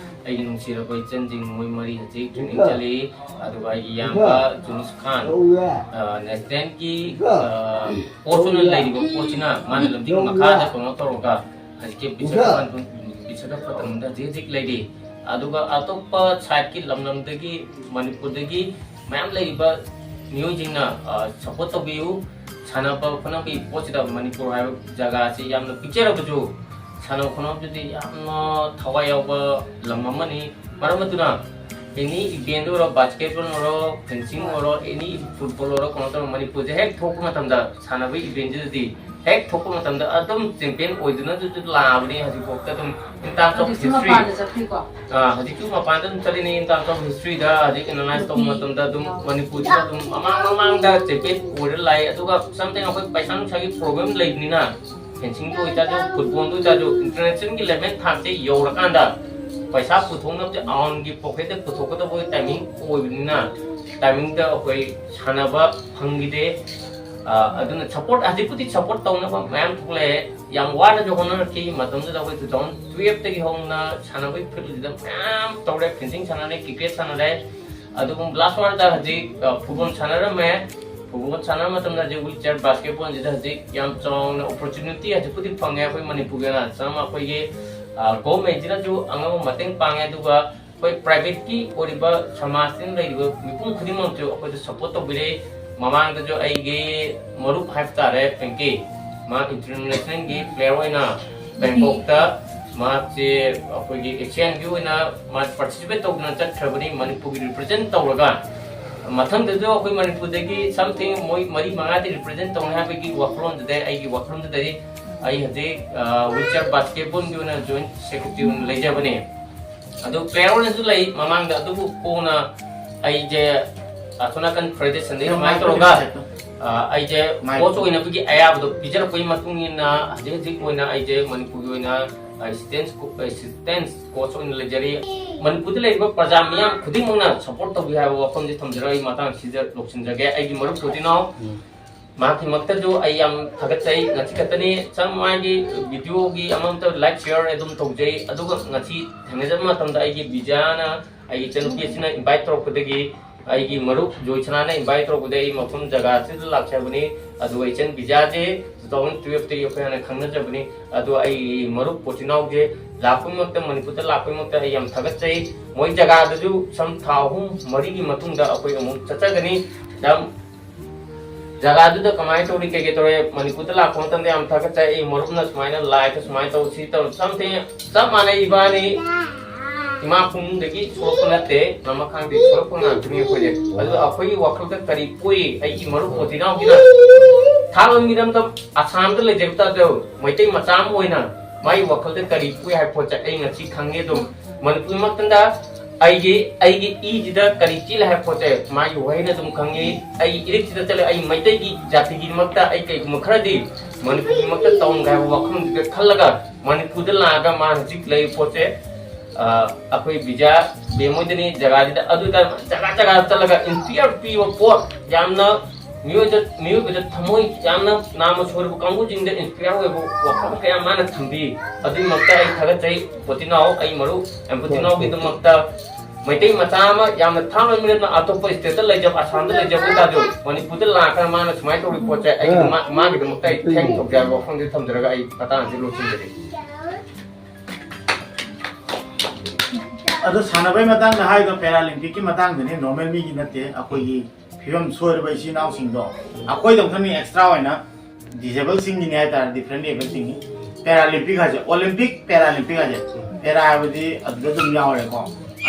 ꯑꯩꯒꯤ ꯅꯨꯡꯁꯤꯔꯕ ꯏꯆꯟꯁꯤꯡ ꯃꯣꯏ ꯃꯔꯤ ꯍꯧꯖꯤꯛ ꯇ꯭ꯔꯦꯅꯤꯡ ꯆꯠꯂꯤ꯫ ꯑꯗꯨꯒ ꯑꯩꯒꯤ ꯏꯌꯥꯝꯕ ꯖꯨꯅꯨꯁ ꯈꯥꯟ, ꯑ, ꯅꯦꯁꯅꯦꯜꯒꯤ, ꯑ, ꯀꯣꯆ ꯑꯣꯏꯅ ꯂꯩꯔꯤꯕ ꯀꯣꯆꯁꯤꯅ ꯃꯥꯅ ꯂꯝꯖꯤꯡ ꯃꯈꯥꯗ ꯀꯩꯅꯣ ꯇꯧꯔꯒ ꯍꯧꯖꯤꯛꯀꯤ ꯕꯤꯁꯥꯈꯥꯄꯠꯅꯝ, ꯕꯤꯁꯥꯈꯥꯄꯠꯅꯝꯗ ꯍꯧꯖꯤꯛ ꯍꯧꯖꯤꯛ ꯂꯩꯔꯤ꯫ ꯑꯗꯨꯒ ꯑꯇꯣꯞꯄ ꯁꯥꯏꯠꯀꯤ ꯂꯝ ꯂꯝꯗꯒꯤ, ꯃꯅꯤꯄꯨꯔꯗꯒꯤ ꯃꯌꯥꯝ ꯂꯩꯔꯤꯕ ꯃꯤꯑꯣꯏꯁꯤꯡꯅ, ꯑ, ꯁꯞꯄꯣꯔꯠ ꯇꯧꯕꯤꯌꯨ꯫ ꯁꯥꯟꯅꯕ ꯈꯣꯠꯅꯕꯒꯤ ꯄꯣꯠꯁꯤꯗ ꯃꯅꯤꯄꯨꯔ ꯍꯥꯏꯕ ꯖꯒꯥꯁꯤ ꯌꯥꯝꯅ ꯄꯤꯛꯆꯔꯕꯁꯨ ꯁꯥꯟꯅ ꯈꯣꯠꯅꯕꯗꯗꯤ ꯌꯥꯝꯅ ꯊꯋꯥꯏ ꯌꯥꯎꯕ ꯂꯝ ꯑꯃꯅꯤ꯫ ꯃꯔꯝ ꯑꯗꯨꯅ ꯑꯦꯅꯤ ꯏꯚꯦꯟꯗ ꯑꯣꯏꯔꯣ, ꯕꯥꯁꯀꯦꯠꯕꯣꯜ ꯑꯣꯏꯔꯣ, ꯐꯦꯟꯁꯤꯡ ꯑꯣꯏꯔꯣ, ꯑꯦꯅꯤ ꯐꯨꯠꯕꯣꯜ ꯑꯣꯏꯔꯣ, ꯀꯩꯅꯣ ꯇꯧꯔꯣ, ꯃꯅꯤꯄꯨꯔꯁꯦ ꯍꯦꯛ ꯊꯣꯛꯄ ꯃꯇꯝꯗ ꯁꯥꯟꯅꯕꯒꯤ ꯏꯚꯦꯟꯁꯤꯗꯗꯤ ꯍꯦꯛ ꯊꯣꯛꯄ ꯃꯇꯝꯗ ꯑꯗꯨꯝ ꯆꯦꯝꯄꯤꯌꯟ ꯑꯣꯏꯗꯨꯅ ꯑꯗꯨꯝ ꯂꯥꯛꯑꯕꯅꯤ ꯍꯧꯖꯤꯛꯐꯥꯎꯗ ꯑꯗꯨꯝ in terms of history꯫ ꯃꯄꯥꯟꯗ ꯆꯠꯈꯤꯀꯣ꯫ ꯑꯥ, ꯍꯧꯖꯤꯛꯁꯨ ꯃꯄꯥꯟꯗ ꯑꯗꯨꯝ ꯆꯠꯂꯤꯅꯤ꯫ In terms of historyꯗ ꯍꯧꯖꯤꯛ analyse ꯇꯧꯕ ꯃꯇꯝꯗ ꯑꯗꯨꯝ ꯃꯅꯤꯄꯨꯔꯁꯤꯗ ꯑꯗꯨꯝ ꯃꯃꯥꯡ ꯃꯃꯥꯡꯗ ꯆꯦꯝꯄꯤꯌꯟ ꯑꯣꯏꯔ ꯂꯥꯛꯑꯦ꯫ ꯑꯗꯨꯒ something ꯑꯩꯈꯣꯏ ꯄꯩꯁꯥ ꯅꯨꯡꯁꯥꯒꯤ ꯄ꯭ꯔꯣꯕ꯭ꯂꯦꯝ ꯂꯩꯕꯅꯤꯅ ꯐꯦꯟꯁꯤꯡꯗ ꯑꯣꯏꯇꯥꯔꯁꯨ, ꯐꯨꯠꯕꯣꯜꯗ ꯑꯣꯏꯇꯥꯔꯁꯨ, ꯏꯟꯇꯔꯅꯦꯁꯅꯦꯜꯒꯤ ꯂꯦꯚꯦꯜ ꯊꯥꯛꯁꯦ ꯌꯧꯔꯀꯥꯟꯗ ꯄꯩꯁꯥ ꯄꯨꯊꯣꯛꯅꯕꯁꯦ ꯑꯥꯎꯟꯒꯤ ꯄꯣꯀꯦꯠꯇ ꯄꯨꯊꯣꯛꯀꯗꯕ ꯇꯥꯏꯃꯤꯡ ꯑꯣꯏꯕꯅꯤꯅ ꯇꯥꯏꯃꯤꯡꯗ ꯑꯩꯈꯣꯏ ꯁꯥꯟꯅꯕ ꯐꯪꯈꯤꯗꯦ꯫ ꯑ, ꯑꯗꯨꯅ ꯁꯞꯄꯣꯔꯠ, ꯍꯧꯖꯤꯛꯄꯨꯗꯤ ꯁꯞꯄꯣꯔꯠ ꯇꯧꯅꯕ ꯃꯌꯥꯝ ꯊꯣꯛꯂꯛꯑꯦ꯫ ꯌꯥꯝ ꯋꯥꯅꯁꯨ ꯍꯣꯠꯅꯔꯛꯈꯤ꯫ ꯃꯇꯝꯗꯨꯗ ꯑꯩꯈꯣꯏ two thousand twelveꯇꯒꯤ ꯍꯧꯅ ꯁꯥꯟꯅꯕꯒꯤ ꯐꯤꯜꯁꯤꯗ ꯃꯌꯥꯝ ꯇꯧꯔꯦ, ꯐꯦꯟꯁꯤꯡ ꯁꯥꯟꯅꯔꯦ, ꯀ꯭ꯔꯤꯀꯦꯠ ꯁꯥꯟꯅꯔꯦ꯫ ꯑꯗꯨꯒꯨꯝ last wordꯇ ꯍꯧꯖꯤꯛ, ꯑ, ꯐꯨꯠꯕꯣꯜ ꯁꯥꯟꯅꯔꯝꯃꯦ꯫ ꯐꯨꯠꯕꯣꯜ ꯁꯥꯟꯅꯕ ꯃꯇꯝꯗ ꯍꯧꯖꯤꯛ ꯋꯤꯜ ꯆꯤꯌꯔ ꯕꯥꯁꯀꯦꯠꯕꯣꯜꯁꯤꯗ ꯍꯧꯖꯤꯛ ꯌꯥꯝ ꯆꯥꯎꯅ ꯑꯣꯄꯣꯔꯆꯨꯅꯤꯇꯤ ꯍꯧꯖꯤꯛꯄꯨꯗꯤ ꯐꯪꯉꯦ ꯑꯩꯈꯣꯏ ꯃꯅꯤꯄꯨꯔꯒꯤ ꯑꯣꯏꯅ꯫ ꯆꯥꯝꯃ ꯑꯩꯈꯣꯏꯒꯤ, ꯑ, ꯒꯣꯚꯔꯟꯃꯦꯟꯠꯁꯤꯅꯁꯨ ꯑꯉꯝꯕ ꯃꯇꯦꯡ ꯄꯥꯡꯉꯦ꯫ ꯑꯗꯨꯒ ꯑꯩꯈꯣꯏ ꯄ꯭ꯔꯥꯏꯚꯦꯠꯀꯤ ꯑꯣꯏꯔꯤꯕ ꯁꯃꯥꯖꯁꯤꯅ ꯂꯩꯔꯤꯕ ꯃꯤꯄꯨꯝ ꯈꯨꯗꯤꯡꯃꯛꯁꯨ ꯑꯩꯈꯣꯏꯗ ꯁꯞꯄꯣꯔꯠ ꯇꯧꯕꯤꯔꯦ꯫ ꯃꯃꯥꯡꯗꯁꯨ ꯑꯩꯒꯤ ꯃꯔꯨꯞ ꯍꯥꯏꯕ ꯇꯥꯔꯦ, ꯄꯦꯡꯀꯤ, ꯃꯥ ꯏꯟꯇꯔꯅꯦꯁꯅꯦꯜꯒꯤ ꯄ꯭ꯂꯦꯌꯔ ꯑꯣꯏꯅ ꯕꯦꯡꯀꯣꯛꯇ ꯃꯥꯁꯦ ꯑꯩꯈꯣꯏꯒꯤ ꯑꯦꯁꯤꯌꯥꯟꯒꯤ ꯑꯣꯏꯅ ꯃꯥ ꯄꯥꯔꯇꯤꯁꯤꯄꯦꯠ ꯇꯧꯗꯨꯅ ꯆꯠꯈ꯭ꯔꯕꯅꯤ, ꯃꯅꯤꯄꯨꯔꯒꯤ ꯔꯤꯄ꯭ꯔꯖꯦꯟ ꯇꯧꯔꯒ꯫ ꯃꯊꯪꯗꯁꯨ ꯑꯩꯈꯣꯏ ꯃꯅꯤꯄꯨꯔꯗꯒꯤ something ꯃꯣꯏ ꯃꯔꯤ ꯃꯉꯥꯗꯤ ꯔꯤꯄ꯭ꯔꯖꯦꯟ ꯇꯧꯅꯤ ꯍꯥꯏꯕꯒꯤ ꯋꯥꯈꯜꯂꯣꯟꯗꯨꯗꯩ, ꯑꯩꯒꯤ ꯋꯥꯈꯜꯂꯣꯟꯗꯨꯗꯩ ꯑꯩ ꯍꯧꯖꯤꯛ, ꯑ, ꯋꯤꯜ ꯆꯤꯌꯔ ꯕꯥꯁꯀꯦꯠꯕꯣꯜꯒꯤ ꯑꯣꯏꯅ ꯖꯣꯏꯟꯠ ꯁꯦꯀ꯭ꯔꯦꯇꯔꯤ ꯑꯣꯏꯅ ꯂꯩꯖꯕꯅꯦ꯫ ꯑꯗꯨ ꯄ꯭ꯂꯦꯌꯔ ꯑꯣꯏꯅꯁꯨ ꯂꯩ ꯃꯃꯥꯡꯗ, ꯑꯗꯨꯕꯨ ꯀꯣꯟꯅ ꯑꯩꯁꯦ ꯑꯁꯣꯝ ꯅꯥꯀꯟ ꯐꯦꯗꯔꯦꯁꯟꯗꯒꯤ ꯁꯨꯃꯥꯏꯅ ꯇꯧꯔꯒ, ꯑ, ꯑꯩꯁꯦ ꯃꯥꯏ- ꯀꯣꯆ ꯑꯣꯏꯅꯕꯒꯤ ꯑꯌꯥꯕꯗꯣ ꯄꯤꯖꯔꯛꯄꯒꯤ ꯃꯇꯨꯡ ꯏꯟꯅ ꯍꯧꯖꯤꯛ ꯍꯧꯖꯤꯛ ꯑꯣꯏꯅ ꯑꯩꯁꯦ ꯃꯅꯤꯄꯨꯔꯒꯤ ꯑꯣꯏꯅ ꯑꯦꯁꯤꯁꯇꯦꯟꯁ ꯀꯣ-, ꯑꯦꯁꯤꯁꯇꯦꯟꯁ ꯀꯣꯆ ꯑꯣꯏꯅ ꯂꯩꯖꯔꯤ꯫ ꯃꯅꯤꯄꯨꯔꯗ ꯂꯩꯔꯤꯕ ꯄ꯭ꯔꯖꯥ ꯃꯤꯌꯥꯝ ꯈꯨꯗꯤꯡꯃꯛꯅ ꯁꯞꯄꯣꯔꯠ ꯇꯧꯕꯤ ꯍꯥꯏꯕ ꯋꯥꯐꯝꯁꯤ ꯊꯝꯖꯔꯒ ꯑꯩ ꯃꯇꯥꯡꯁꯤꯗ ꯂꯣꯏꯁꯤꯟꯖꯒꯦ꯫ ꯑꯩꯒꯤ ꯃꯔꯨꯞ ꯄꯣꯇꯤꯅꯥꯎ ꯎꯝ꯫ ꯃꯍꯥꯛꯀꯤꯃꯛꯇꯁꯨ ꯑꯩ ꯌꯥꯝ ꯊꯥꯒꯠꯆꯩ꯫ ꯉꯁꯤ ꯈꯛꯇꯅꯤ ꯆꯞ ꯃꯥꯒꯤ ꯚꯤꯗꯤꯑꯣꯒꯤ ꯑꯃꯃꯝꯇ ꯂꯥꯏꯛ ꯁꯤꯌꯔ ꯑꯗꯨꯝ ꯇꯧꯖꯩ꯫ ꯑꯗꯨꯒ ꯉꯁꯤ ꯊꯦꯡꯅꯖꯕ ꯃꯇꯝꯗ ꯑꯩꯒꯤ ꯕꯤꯖꯥꯅ ꯑꯩꯒꯤ ꯏꯆꯟꯅꯨꯄꯤ ꯑꯁꯤꯅ ꯏꯟꯚꯥꯏꯠ ꯇꯧꯔꯛꯄꯗꯒꯤ ꯑꯩꯒꯤ ꯃꯔꯨꯞ ꯖꯣꯏꯁꯅꯥꯅ ꯏꯟꯚꯥꯏꯠ ꯇꯧꯔꯛꯄꯗꯒꯤ ꯑꯩ ꯃꯐꯝ ꯖꯒꯥ ꯑꯁꯤꯗ ꯂꯥꯛꯆꯕꯅꯤ꯫ ꯑꯗꯨꯒ ꯏꯆꯟ ꯕꯤꯖꯥꯁꯦ two thousand twelve ꯇꯒꯤ ꯑꯩꯈꯣꯏ ꯍꯥꯟꯅ ꯈꯪꯅꯖꯕꯅꯤ꯫ ꯑꯗꯣ ꯑꯩ ꯃꯔꯨꯞ ꯄꯣꯆꯤꯅꯥꯎꯁꯦ ꯂꯥꯛꯄꯒꯤꯃꯛꯇ, ꯃꯅꯤꯄꯨꯔꯗ ꯂꯥꯛꯄꯒꯤꯃꯛꯇ ꯑꯩ ꯌꯥꯝ ꯊꯥꯒꯠꯆꯩ꯫ ꯃꯣꯏ ꯖꯒꯥꯗꯁꯨ ꯁꯝ ꯊꯥ ꯑꯍꯨꯝ ꯃꯔꯤꯒꯤ ꯃꯇꯨꯡꯗ ꯑꯩꯈꯣꯏ ꯑꯃꯨꯛ ꯆꯠꯆꯒꯅꯤ꯫ ꯌꯥꯝ ꯖꯒꯥꯗꯨꯗ ꯀꯃꯥꯏꯅ ꯇꯧꯔꯤ, ꯀꯩꯀꯩ ꯇꯧꯔꯦ, ꯃꯅꯤꯄꯨꯔꯗ ꯂꯥꯛꯄ ꯃꯇꯝꯗ ꯌꯥꯝ ꯊꯥꯒꯠꯆꯩ꯫ ꯑꯩ ꯃꯔꯨꯞꯅ ꯁꯨꯃꯥꯏꯅ ꯂꯥꯏꯐꯇ ꯁꯨꯃꯥꯏꯅ ꯇꯧ, ꯁꯤ ꯇꯧ, something ꯆꯞ ꯃꯥꯟꯅꯩ ꯏꯕꯥꯅꯤ꯫ ꯏꯃꯥ ꯄꯨꯡꯗꯒꯤ ꯊꯣꯛꯂꯛꯄ ꯅꯠꯇꯦ, ꯃꯃꯥ ꯈꯥꯡꯗꯒꯤ ꯊꯣꯛꯂꯛꯄ ꯉꯥꯛꯇꯅꯤ ꯑꯩꯈꯣꯏꯁꯦ꯫ ꯑꯗꯨ ꯑꯩꯈꯣꯏꯒꯤ ꯋꯥꯈꯜꯗ ꯀꯔꯤ ꯄꯣꯛꯏ, ꯑꯩꯒꯤ ꯃꯔꯨꯞ ꯃꯣꯇꯤꯅꯥꯎꯒꯤꯅ ꯊꯥꯡꯒ ꯃꯤꯔꯝꯗ ꯑꯁꯥꯝꯗ ꯂꯩꯖꯕ ꯇꯥꯔꯁꯨ ꯃꯩꯇꯩ ꯃꯆꯥ ꯑꯃ ꯑꯣꯏꯅ ꯃꯥꯒꯤ ꯋꯥꯈꯜꯗ ꯀꯔꯤ ꯄꯣꯛꯏ ꯍꯥꯏꯕ ꯄꯣꯠꯁꯦ ꯑꯩ ꯉꯁꯤ ꯈꯪꯉꯦ꯫ ꯑꯗꯨꯝ ꯃꯅꯤꯄꯨꯔꯃꯛꯇꯗ ꯑꯩꯒꯤ, ꯑꯩꯒꯤ ꯏꯁꯤꯗ ꯀꯔꯤ ꯆꯦꯜꯂꯤ ꯍꯥꯏꯕ ꯄꯣꯠꯁꯦ ꯃꯥꯒꯤ ꯋꯥꯍꯩꯅ ꯑꯗꯨꯝ ꯈꯪꯉꯤ꯫ ꯑꯩ ꯏꯔꯤꯛꯁꯤꯗ ꯆꯠꯂꯦ, ꯑꯩ ꯃꯩꯇꯩꯒꯤ ꯖꯥꯇꯤꯒꯤꯗꯃꯛꯇ ꯑꯩ ꯀꯩꯒꯨꯝꯕ ꯈꯔꯗꯤ ꯃꯅꯤꯄꯨꯔꯒꯤꯗꯃꯛꯇ ꯇꯧꯔꯝꯒꯦ ꯍꯥꯏꯕ ꯋꯥꯈꯜꯗꯨꯗ ꯈꯜꯂꯒ ꯃꯅꯤꯄꯨꯔꯗ ꯂꯥꯛꯑꯒ ꯃꯥꯅ ꯍꯧꯖꯤꯛ ꯂꯩꯔꯤꯕ ꯄꯣꯠꯁꯦ, ꯑ, ꯑꯩꯈꯣꯏ ꯕꯤꯖꯥ ꯕꯦꯝ ꯍꯣꯏꯗꯅꯤ ꯖꯒꯥꯁꯤꯗ, ꯑꯗꯨꯗ ꯖꯒꯥ ꯖꯒꯥꯗ ꯆꯠꯂꯒ ꯏꯟꯁꯄꯤꯌꯔ ꯄꯤꯕ ꯄꯣꯠ ꯌꯥꯝꯅ ꯃꯤꯑꯣꯏꯗ-, ꯃꯤꯑꯣꯏꯕꯗ ꯊꯃꯣꯏ ꯌꯥꯝꯅ ꯅꯥꯝꯃ ꯁꯣꯏꯔꯕ ꯀꯥꯡꯕꯨꯁꯤꯡꯗ ꯏꯟꯁꯄꯤꯌꯔ ꯑꯣꯏꯕ ꯋꯥꯐꯝ ꯀꯌꯥ ꯃꯥꯅ ꯊꯝꯕꯤ꯫ ꯑꯗꯨꯒꯤꯗꯃꯛꯇ ꯑꯩ ꯊꯥꯒꯠꯆꯩ ꯄꯣꯇꯤꯅꯥꯎ, ꯑꯩ ꯃꯔꯨꯞ ꯑꯦꯝ ꯄꯣꯇꯤꯅꯥꯎꯒꯤꯗꯃꯛꯇ ꯃꯩꯇꯩ ꯃꯆꯥ ꯑꯃ ꯌꯥꯝꯅ ꯊꯥꯡꯃ ꯃꯤꯔꯝꯅ ꯑꯇꯣꯞꯄ ꯁ꯭ꯇꯦꯠꯇ ꯂꯩꯖꯕ, ꯑꯁꯥꯝꯗ ꯂꯩꯖꯕ ꯑꯣꯏꯇꯥꯔꯁꯨ ꯃꯅꯤꯄꯨꯔꯗ ꯂꯥꯛꯑꯀꯥꯟꯗ ꯃꯥꯅ ꯁꯨꯃꯥꯏꯅ ꯇꯧꯔꯤ ꯄꯣꯠꯁꯦ ꯑꯩ ꯃꯥ-, ꯃꯥꯒꯤꯗꯃꯛꯇ ꯑꯩ ꯊꯦꯡ ꯇꯧꯖꯩ ꯍꯥꯏꯕ ꯋꯥꯐꯝꯁꯦ ꯊꯝꯖꯔꯒ ꯑꯩ ꯃꯇꯥꯡꯁꯦ ꯂꯣꯏꯁꯤꯟꯖꯔꯦ꯫ ꯑꯗꯣ ꯁꯥꯟꯅꯕꯒꯤ ꯃꯇꯥꯡꯗ ꯍꯥꯏꯗꯣ ꯄꯦꯔꯥꯂꯤꯝꯄꯤꯛꯀꯤ ꯃꯇꯥꯡꯗꯅꯤ, ꯅꯣꯔꯃꯦꯜ ꯃꯤꯒꯤ ꯅꯠꯇꯦ꯫ ꯑꯩꯈꯣꯏꯒꯤ ꯐꯤꯕꯝ ꯁꯣꯏꯔꯕ ꯏꯆꯤꯜ ꯏꯅꯥꯎꯁꯤꯡꯗꯣ ꯑꯩꯈꯣꯏꯗꯧ ꯈꯪꯅꯤ, ꯑꯦꯛꯁꯇ꯭ꯔꯥ ꯑꯣꯏꯅ ꯗꯤꯖꯦꯕꯜꯁꯤꯡꯒꯤꯅꯤ ꯍꯥꯏꯇꯥꯔꯦ, ꯗꯤꯐ꯭ꯔꯦꯟ ꯑꯦꯕꯜꯁꯤꯡꯒꯤ꯫ ꯄꯦꯔꯥꯂꯤꯝꯄꯤꯛ ꯍꯥꯏꯁꯦ, ꯑꯣꯂꯤꯝꯄꯤꯛ ꯄꯦꯔꯥꯂꯤꯝꯄꯤꯛ ꯍꯥꯏꯁꯦ, ꯄꯦꯔꯥ ꯍꯥꯏꯕꯗꯤ ꯑꯗꯨꯗ ꯑꯗꯨꯝ ꯌꯥꯎꯔꯦꯀꯣ꯫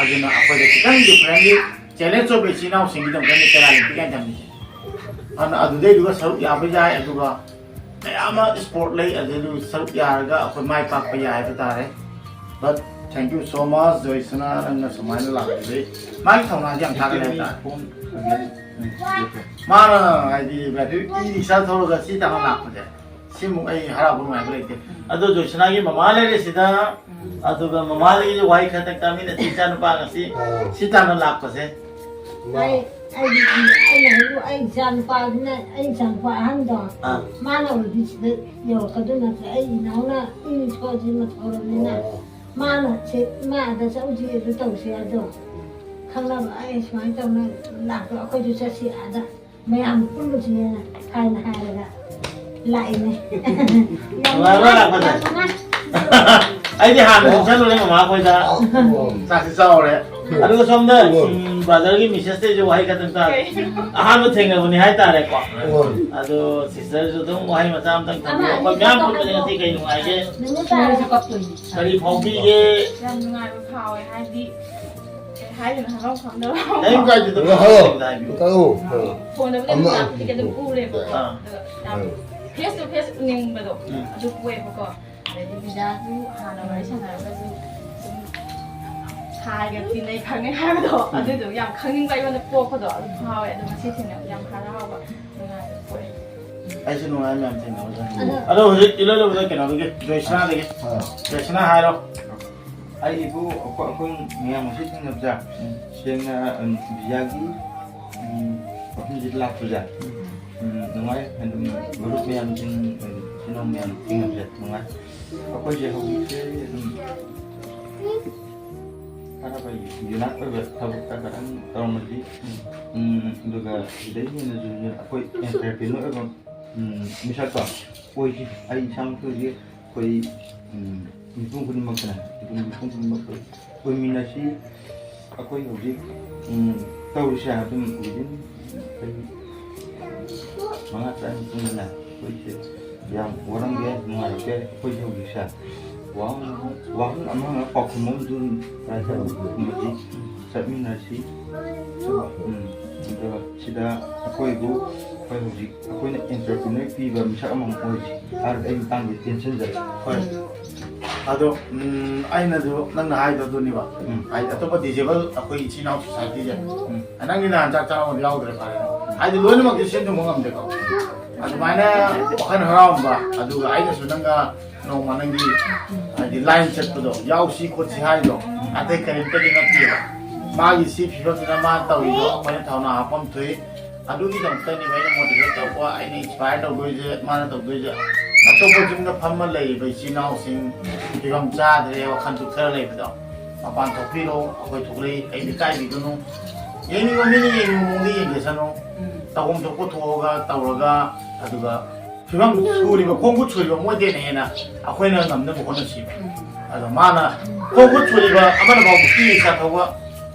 ꯑꯗꯨꯅ ꯑꯩꯈꯣꯏꯗ ꯈꯤꯇꯪ ꯗꯤꯐ꯭ꯔꯦꯟꯂꯤ ꯆꯦꯂꯦꯟꯖ ꯑꯣꯏꯕ ꯏꯆꯤꯜ ꯏꯅꯥꯎꯁꯤꯡꯒꯤꯗꯃꯛꯇꯅꯤ ꯄꯦꯔꯥꯂꯤꯝꯄꯤꯛ ꯍꯥꯏꯅ ꯊꯝꯃꯤꯁꯦ꯫ ꯑꯗꯨꯅ ꯑꯗꯨꯗꯩꯗꯨꯒ ꯁꯔꯨꯛ ꯌꯥꯕ ꯌꯥꯏ, ꯑꯗꯨꯒ ꯃꯌꯥꯝ ꯑꯃ ꯁ꯭ꯄꯣꯔꯠ ꯂꯩ, ꯑꯗꯨꯗꯩꯗꯨ ꯁꯔꯨꯛ ꯌꯥꯔꯒ ꯑꯩꯈꯣꯏ ꯃꯥꯏ ꯄꯥꯛꯄ ꯌꯥꯏ ꯍꯥꯏꯕ ꯇꯥꯔꯦ꯫ But thank you so much, ꯖꯣꯏꯁꯅꯥ, ꯅꯪꯅ ꯁꯨꯃꯥꯏꯅ ꯂꯥꯛꯄꯁꯦ꯫ ꯃꯥꯒꯤ ꯊꯧꯅꯥꯁꯦ ꯌꯥꯝ ꯊꯥꯒꯠꯂꯦ ꯍꯥꯏꯇꯥꯔꯦ꯫ ꯃꯥꯅ ꯍꯥꯏꯗꯤ ꯕꯦꯇ꯭ꯔꯤ ꯏ ꯔꯤꯛꯁꯥ ꯊꯧꯔꯒ ꯁꯤ ꯇꯥꯟꯅ ꯂꯥꯛꯄꯁꯦ, ꯁꯤꯃꯨꯛ ꯑꯩ ꯍꯔꯥꯎꯕ ꯅꯨꯡꯉꯥꯏꯕ ꯂꯩꯇꯦ꯫ ꯑꯗꯣ ꯖꯣꯏꯁꯅꯥꯒꯤ ꯃꯃꯥ ꯂꯩꯔꯦ ꯁꯤꯗ, ꯑꯗꯨꯒ ꯃꯃꯥꯗꯒꯤꯁꯨ ꯋꯥꯍꯩ ꯈꯔ ꯇꯥꯃꯤꯟꯅꯁꯤ꯫ ꯏꯆꯥ ꯅꯨꯄꯥꯒ ꯁꯤ, ꯑꯥ꯫ ꯁꯤ ꯇꯥꯟꯅ ꯂꯥꯛꯄꯁꯦ꯫ ꯑꯩ, ꯑꯩꯒꯤ, ꯑꯩꯅ ꯍꯥꯏꯕꯨ ꯑꯩ ꯏꯆꯥ ꯅꯨꯄꯥꯗꯨꯅ, ꯑꯩ ꯏꯆꯥ ꯅꯨꯄꯥ ꯑꯍꯟꯗꯣ, ꯑꯥ꯫ ꯃꯥꯅ ꯑꯣꯏꯔꯗꯤ ꯁꯤꯗ ꯌꯧꯔꯛꯀꯗꯣꯏ ꯅꯠꯇ꯭ꯔꯦ꯫ ꯑꯩ ꯏꯅꯥꯎꯅ ꯏ ꯁꯣꯁꯤꯃ ꯊꯧꯔꯕꯅꯤꯅ, ꯑꯣ꯫ ꯃꯥꯅ ꯁꯤ, ꯃꯥ ꯑꯗ ꯆꯧꯁꯤ, ꯑꯗꯨ ꯇꯧꯁꯤ ꯍꯥꯏꯗꯣ ꯈꯪꯅꯕ, ꯑꯩ ꯁꯨꯃꯥꯏꯅ ꯇꯧꯅ ꯂꯥꯛꯄ, ꯑꯩꯈꯣꯏꯁꯨ ꯆꯠꯁꯤ ꯑꯗ꯫ ꯃꯌꯥꯝ ꯄꯨꯜꯂꯨꯁꯦꯅ ꯍꯥꯏꯅ ꯍꯥꯏꯔꯒ ꯂꯥꯛꯏꯅꯦ꯫ ꯌꯥꯝ ꯅꯨꯡꯉꯥꯏꯕ꯭ꯔꯣ ꯅꯨꯡꯉꯥꯏ, ꯂꯥꯛꯄꯁꯦ? ꯌꯥꯝ ꯅꯨꯡꯉꯥꯏ꯫ ꯑꯩꯗꯤ ꯍꯥꯟꯅꯁꯨ ꯆꯠꯂꯨꯔꯦ ꯃꯃꯥ ꯈꯣꯏꯗ꯫ ꯆꯥꯛꯁꯤ ꯆꯥꯎꯔꯦ꯫ ꯑꯗꯨꯒ ꯁꯣꯝꯗ, ꯎꯝ, brotherꯒꯤ message ꯇꯩꯁꯨ ꯋꯥꯍꯩ ꯈꯛꯇꯪ ꯇꯥ-, ꯑꯍꯥꯟꯕ ꯊꯦꯡꯅꯕꯅꯤ ꯍꯥꯏꯇꯥꯔꯦꯀꯣ꯫ ꯑꯗꯣ sisterꯁꯨ ꯑꯗꯨꯝ ꯋꯥꯍꯩ ꯃꯆꯥ ꯑꯃꯇꯪ ꯊꯝꯕꯤꯌꯨ꯫ ꯑꯩꯈꯣꯏ ꯃꯌꯥꯝ ꯄꯨꯟꯕꯁꯦ ꯉꯁꯤ ꯀꯩ ꯅꯨꯡꯉꯥꯏꯒꯦ? ꯀꯔꯤ ꯐꯥꯎꯕꯤꯒꯦ? ꯌꯥꯝ ꯅꯨꯡꯉꯥꯏꯕ ꯐꯥꯎꯋꯦ, ꯍꯥꯏꯗꯤ ꯀꯩ ꯍꯥꯏꯗꯣꯏꯅꯣ ꯍꯥꯏꯐꯝ ꯈꯪꯗꯕ꯫ ꯀꯩꯝ ꯀꯥꯏꯗꯦꯗ, ꯍꯥꯏꯌꯣ꯫ ꯀꯩꯗꯧꯕ? ꯐꯣꯟꯗꯕꯨꯗꯤ ꯑꯗꯨꯝ ꯑꯃ ꯂꯥꯛꯄꯗꯤ ꯑꯗꯨꯝ ꯎꯔꯦꯕꯀꯣ꯫ ꯑꯥ꯫ ꯑꯗꯨꯒ ꯌꯥꯝ ꯎꯝ꯫ Face to face ꯎꯅꯤꯡꯕꯗꯣ ꯎꯝ꯫ ꯑꯗꯨ ꯑꯣꯏꯕꯀꯣ꯫ ꯑꯗꯩꯗꯤ ꯃꯤꯗꯤꯌꯥꯁꯨ ꯍꯥꯟꯅ ꯋꯥꯔꯤ ꯁꯥꯟꯅꯔꯒꯁꯨ ꯁꯨꯝ ꯁꯥꯏꯒ ꯇꯤꯟꯅꯩ ꯈꯪꯉꯦ ꯍꯥꯏꯕꯗꯣ ꯎꯝ꯫ ꯑꯗꯨꯗꯣ ꯌꯥꯝ ꯈꯪꯅꯤꯡꯕ ꯑꯩꯉꯣꯟꯗ ꯄꯣꯛꯄꯗꯣ ꯑꯗꯨ ꯐꯥꯎꯋꯦ꯫ ꯑꯗꯣ ꯉꯁꯤ ꯊꯦꯡꯅꯕꯗ ꯌꯥꯝ ꯍꯔꯥꯎꯕ, ꯅꯨꯡꯉꯥꯏꯕ ꯄꯣꯛꯑꯦ꯫ ꯑꯩꯁꯨ ꯅꯨꯡꯉꯥꯏ ꯃꯌꯥꯝ ꯊꯦꯡꯅꯕꯗ꯫ ꯑꯗꯣ ꯑꯗꯣ ꯍꯧꯖꯤꯛ ꯏꯂꯣꯏ ꯂꯣꯏꯕꯗ ꯀꯩꯅꯣꯗꯒꯤ, ꯖꯣꯏꯁꯅꯥꯗꯒꯤ꯫ ꯑꯥ꯫ ꯖꯣꯏꯁꯅꯥ ꯍꯥꯏꯔꯣ꯫ ꯑꯩꯒꯤꯕꯨ ꯑꯩꯈꯣꯏ, ꯑꯩꯈꯣꯏ ꯃꯌꯥꯝ ꯉꯁꯤ ꯊꯦꯡꯅꯕꯁꯦ ꯎꯝ꯫ ꯁꯦꯡꯅ, ꯎꯝ, ꯕꯤꯌꯥꯒꯤ, ꯎꯝ, ꯃꯐꯝꯁꯤꯗ ꯂꯥꯛꯄꯁꯦ, ꯎꯝ꯫ ꯎꯝ, ꯅꯨꯡꯉꯥꯏ꯫ ꯑꯗꯨꯝ ꯃꯔꯨꯞ ꯃꯌꯥꯝꯁꯤꯡ, ꯏꯆꯤꯟ ꯏꯅꯥꯎ ꯃꯌꯥꯝ ꯊꯦꯡꯅꯕꯁꯦ ꯅꯨꯡꯉꯥꯏ꯫ ꯑꯩꯈꯣꯏꯁꯦ ꯍꯧꯖꯤꯛꯁꯦ ꯑꯗꯨꯝ ꯈꯔ ꯈꯔ unite ꯑꯣꯏꯕ ꯊꯕꯛ ꯈꯔ ꯈꯔ ꯇꯧꯔꯝꯃꯗꯤ, ꯎꯝ, ꯑꯗꯨꯒ ꯁꯤꯗꯩ ꯍꯦꯟꯅꯁꯨ ꯑꯩꯈꯣꯏ entrepreneur ꯑꯣꯏꯕ, ꯎꯝ, ꯃꯤꯁꯛꯇꯣ ꯑꯣꯏꯈꯤ꯫ ꯑꯩ ꯏꯁꯥꯃꯛꯁꯨ ꯍꯧꯖꯤꯛ ꯑꯩꯈꯣꯏ, ꯎꯝ, ꯃꯤꯄꯨꯝ ꯈꯨꯗꯤꯡꯃꯛꯇꯅꯦ, ꯑꯩꯈꯣꯏ ꯃꯤꯄꯨꯝ ꯈꯨꯗꯤꯡꯃꯛ ꯑꯩꯈꯣꯏ ꯑꯣꯏꯃꯤꯟꯅꯁꯤ꯫ ꯑꯩꯈꯣꯏ ꯍꯧꯖꯤꯛ, ꯎꯝ, ꯇꯧꯔꯤꯁꯦ ꯑꯗꯨꯝ within ꯑꯩꯈꯣꯏ ꯃꯉꯥ ꯇꯔꯥ ꯃꯇꯨꯡꯗꯅꯦ ꯑꯩꯈꯣꯏꯁꯦ ꯌꯥꯝ ꯋꯥꯔꯝꯒꯦ, ꯅꯨꯡꯉꯥꯏꯔꯝꯒꯦ꯫ ꯑꯩꯈꯣꯏꯁꯦ ꯍꯧꯖꯤꯛꯁꯦ ꯋꯥꯍꯪ, ꯋꯥꯍꯪ ꯑꯃ ꯍꯪꯉꯒ ꯄꯥꯎꯈꯨꯝ ꯑꯃꯁꯨ ꯑꯗꯨꯝ ꯈꯨꯝꯃꯁꯤ, ꯆꯠꯃꯤꯟꯅꯁꯤ꯫ ꯎꯝ, ꯑꯗꯨꯒ ꯁꯤꯗ ꯑꯩꯈꯣꯏꯕꯨ, ꯑꯩꯈꯣꯏ ꯍꯧꯖꯤꯛ ꯑꯩꯈꯣꯏꯅ entrepreneur ꯄꯤꯕ ꯃꯤꯁꯛ ꯑꯃꯃꯝ ꯑꯣꯏꯁꯤ ꯍꯥꯏꯔꯒ ꯑꯩ ꯃꯇꯥꯡꯗ ꯇꯦꯟꯁꯤꯟꯖꯔꯦ꯫ ꯍꯣꯏ꯫ ꯑꯗꯣ, ꯎꯝ, ꯑꯩꯅꯁꯨ ꯅꯪꯅ ꯍꯥꯏꯗꯣ ꯑꯗꯨꯅꯦꯕ꯫ ꯎꯝ꯫ ꯍꯥꯏꯗꯤ ꯑꯇꯣꯞꯄ disabled ꯑꯩꯈꯣꯏ ꯏꯆꯤꯜ ꯏꯅꯥꯎ societyꯁꯦ, ꯎꯝ꯫ ꯅꯪꯗꯤ ꯅꯍꯥꯟ ꯆꯥꯛ ꯆꯥꯔꯝꯕꯗꯤ ꯌꯥꯎꯗ꯭ꯔꯦ, ꯐꯔꯦ꯫ ꯍꯥꯏꯗꯤ ꯂꯣꯏꯅꯃꯛꯇꯤ ꯁꯤꯟ ꯊꯨꯡꯕ ꯉꯝꯗꯦꯀꯣ꯫ ꯑꯗꯨꯃꯥꯏꯅ ꯋꯥꯈꯜ ꯍꯔꯥꯎꯕ, ꯑꯗꯨꯒ ꯑꯩꯅꯁꯨ ꯅꯪꯒ ꯅꯣꯡꯃ ꯅꯪꯒꯤ ꯍꯥꯏꯗꯤ line ꯆꯠꯄꯗꯣ, ꯌꯥꯎꯁꯤ ꯈꯣꯠꯁꯤ ꯍꯥꯏꯗꯣ ꯑꯇꯩ ꯀꯔꯤꯝꯇꯗꯤ ꯅꯠꯇꯦꯕ꯫ ꯃꯥꯒꯤ ꯁꯤ ꯐꯤꯕꯝꯁꯤꯅ ꯃꯥ ꯇꯧꯔꯤꯗꯣ ꯑꯩꯈꯣꯏꯅ ꯊꯧꯅꯥ ꯍꯥꯞꯐꯝ ꯊꯣꯛꯏ꯫ ꯑꯗꯨꯒꯤꯗꯃꯛꯇꯅꯦꯕ ꯑꯩꯅ motivate ꯇꯧꯕ, ꯑꯩꯅ inspire ꯇꯧꯗꯣꯏꯁꯦ, ꯃꯥꯅ ꯇꯧꯗꯣꯏꯁꯦ꯫ ꯑꯇꯣꯞꯄ ꯌꯨꯝꯗ ꯐꯝꯃ ꯂꯩꯔꯤꯕ ꯏꯆꯤꯜ ꯏꯅꯥꯎꯁꯤꯡ, ꯐꯤꯕꯝ ꯆꯥꯗ꯭ꯔꯦ, ꯋꯥꯈꯜ ꯆꯨꯞꯊꯔ ꯂꯩꯕꯗꯣ, ꯃꯄꯥꯟ ꯊꯣꯛꯄꯤꯔꯣ, ꯑꯩꯈꯣꯏ ꯊꯣꯛꯂꯛꯏ, ꯀꯩꯝꯇ ꯏꯀꯥꯏꯕꯤꯒꯅꯨ꯫ ꯌꯦꯡꯅꯤꯡꯕ ꯃꯤꯅ ꯌꯦꯡꯅꯤꯡꯕ ꯃꯑꯣꯡꯗ ꯌꯦꯡꯖꯁꯅꯨ꯫ ꯎꯝ꯫ ꯇꯧꯐꯝ ꯊꯣꯛꯄ ꯊꯣꯛꯑꯒ ꯇꯧꯔꯒ, ꯑꯗꯨꯒ ꯐꯤꯕꯝ ꯁꯨꯔꯤꯕ, ꯈꯣꯡ ꯈꯨꯠ ꯁꯨꯔꯤꯕ ꯃꯣꯏꯗꯩꯅ ꯍꯦꯟꯅ ꯑꯩꯈꯣꯏꯅ ꯉꯝꯅꯕ ꯍꯣꯠꯅꯁꯤꯕ꯫ ꯎꯝ꯫ ꯑꯗꯣ ꯃꯥꯅ ꯈꯣꯡ ꯈꯨꯠ ꯁꯨꯔꯤꯕ ꯑꯃꯅ ꯐꯥꯎꯕ ꯀꯤ ꯆꯥꯊꯧꯕ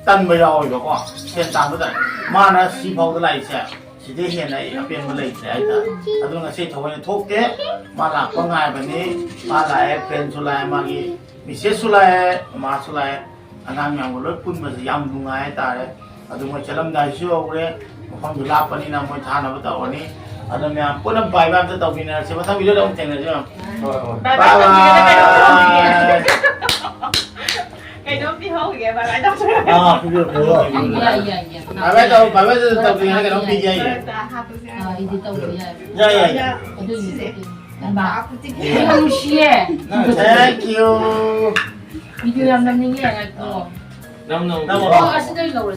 ꯇꯟꯕ ꯌꯥꯎꯋꯦꯕꯀꯣ, ꯁꯦꯟ ꯇꯥꯟꯕꯗ꯫ ꯃꯥꯅ ꯁꯤ ꯐꯥꯎꯗ ꯂꯥꯛꯏꯁꯦ, ꯁꯤꯗꯩ ꯍꯦꯟꯅ ꯑꯩ ꯑꯄꯦꯟꯕ ꯂꯩꯇ꯭ꯔꯦ ꯍꯥꯏꯇꯥꯔꯦ꯫ ꯑꯗꯨꯅ ꯉꯁꯤ ꯊꯑꯣꯏꯅ ꯊꯣꯛꯇꯦ, ꯃꯥ ꯂꯥꯛꯄ ꯉꯥꯏꯕꯅꯤ꯫ ꯃꯥ ꯂꯥꯛꯑꯦ, friendꯁꯨ ꯂꯥꯛꯑꯦ, ꯃꯥꯒꯤ missusꯁꯨ ꯂꯥꯛꯑꯦ, ꯃꯃꯥꯁꯨ ꯂꯥꯛꯑꯦ꯫ ꯑꯉꯥꯡ ꯃꯌꯥꯝꯒ ꯂꯣꯏ ꯄꯨꯟꯕꯁꯦ ꯌꯥꯝ ꯅꯨꯡꯉꯥꯏ ꯍꯥꯏꯇꯥꯔꯦ꯫ ꯑꯗꯨ ꯃꯣꯏ ꯆꯠꯂꯝꯗꯥꯏꯁꯨ ꯌꯧꯔꯦ, ꯃꯐꯝꯗꯨ ꯂꯥꯞꯄꯅꯤꯅ ꯃꯣꯏ ꯊꯥꯅꯕ ꯇꯧꯔꯅꯤ꯫ ꯑꯗꯣ ꯃꯌꯥꯝ ꯄꯨꯟꯅ bye bye ꯑꯝꯇ ꯇꯧꯃꯤꯟꯅꯔꯁꯦ, ꯃꯊꯪ videoꯗ ꯑꯃꯨꯛ ꯊꯦꯡꯅꯁꯦ ꯃꯌꯥꯝ꯫ ꯍꯣꯏ, ꯍꯣꯏ꯫ Bye bye꯫ Bye bye꯫ ꯀꯩꯅꯣꯝ ꯄꯤꯍꯧꯒꯦ, bye bye ꯇꯧꯁꯤꯔ? ꯑꯥ, ꯄꯤꯕꯤꯔꯣ, ꯄꯤꯕꯤꯔꯣ꯫ ꯌꯥꯏ, ꯌꯥꯏ, ꯌꯥꯏ꯫ Bye bye ꯇꯧ, bye bye ꯇꯧꯗ꯭ꯔꯤꯉꯩꯗ ꯀꯩꯅꯣꯝ ꯄꯤꯒꯦ ꯍꯥꯏꯌꯦ꯫ ꯐꯔꯛ ꯇꯥ ꯍꯥꯞꯄꯁꯦ꯫ ꯑꯥ, ꯑꯩꯗꯤ ꯇꯧꯕ ꯌꯥꯏ꯫ ꯌꯥꯏ, ꯌꯥꯏ, ꯌꯥꯏ꯫ ꯑꯗꯨꯒꯤꯅꯦ꯫ ꯌꯥꯝ ꯅꯨꯡꯁꯤꯌꯦ꯫ Thank you꯫ ꯚꯤꯗꯤꯑꯣ ꯌꯥꯝ ꯅꯝꯅꯤꯡꯉꯦ, ꯉꯥꯏꯈꯣ꯫ ꯅꯝ, ꯅꯝ꯫ ꯅꯝꯃꯣ꯫ ꯑꯣ, ꯑꯁꯤꯗꯩ ꯂꯧꯔꯦ꯫